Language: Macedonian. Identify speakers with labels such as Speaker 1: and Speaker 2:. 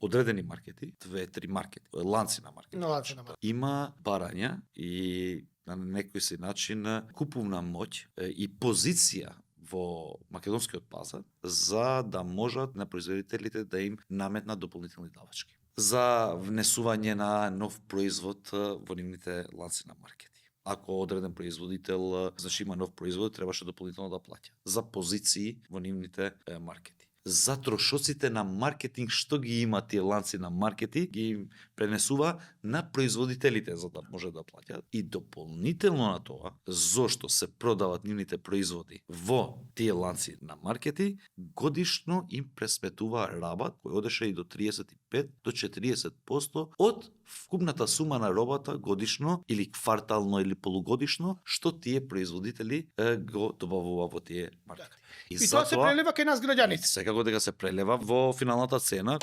Speaker 1: одредени маркети, 2-3 маркети, ланци на маркети.
Speaker 2: На ланци на маркети.
Speaker 1: Има барања и на некој си начин куповна моќ и позиција во македонскиот пазар за да можат на производителите да им наметнат дополнителни давачки за внесување на нов производ во нивните ланци на маркети. Ако одреден производител, значи има нов производ, требаше дополнително да плаќа за позиции во нивните маркети. За трошоците на маркетинг што ги има тие ланци на маркети, ги пренесува на производителите за да може да плаќаат и дополнително на тоа, зошто се продават нивните производи во тие ланци на маркети, годишно им пресметува рабат кој одеше и до 35 до 40% од вкупната сума на робата годишно или квартално или полугодишно што тие производители го добавува во тие маркети.
Speaker 2: И тоа се прелива кај нас граѓаните.
Speaker 1: Секако дека се прелева во финалната цена.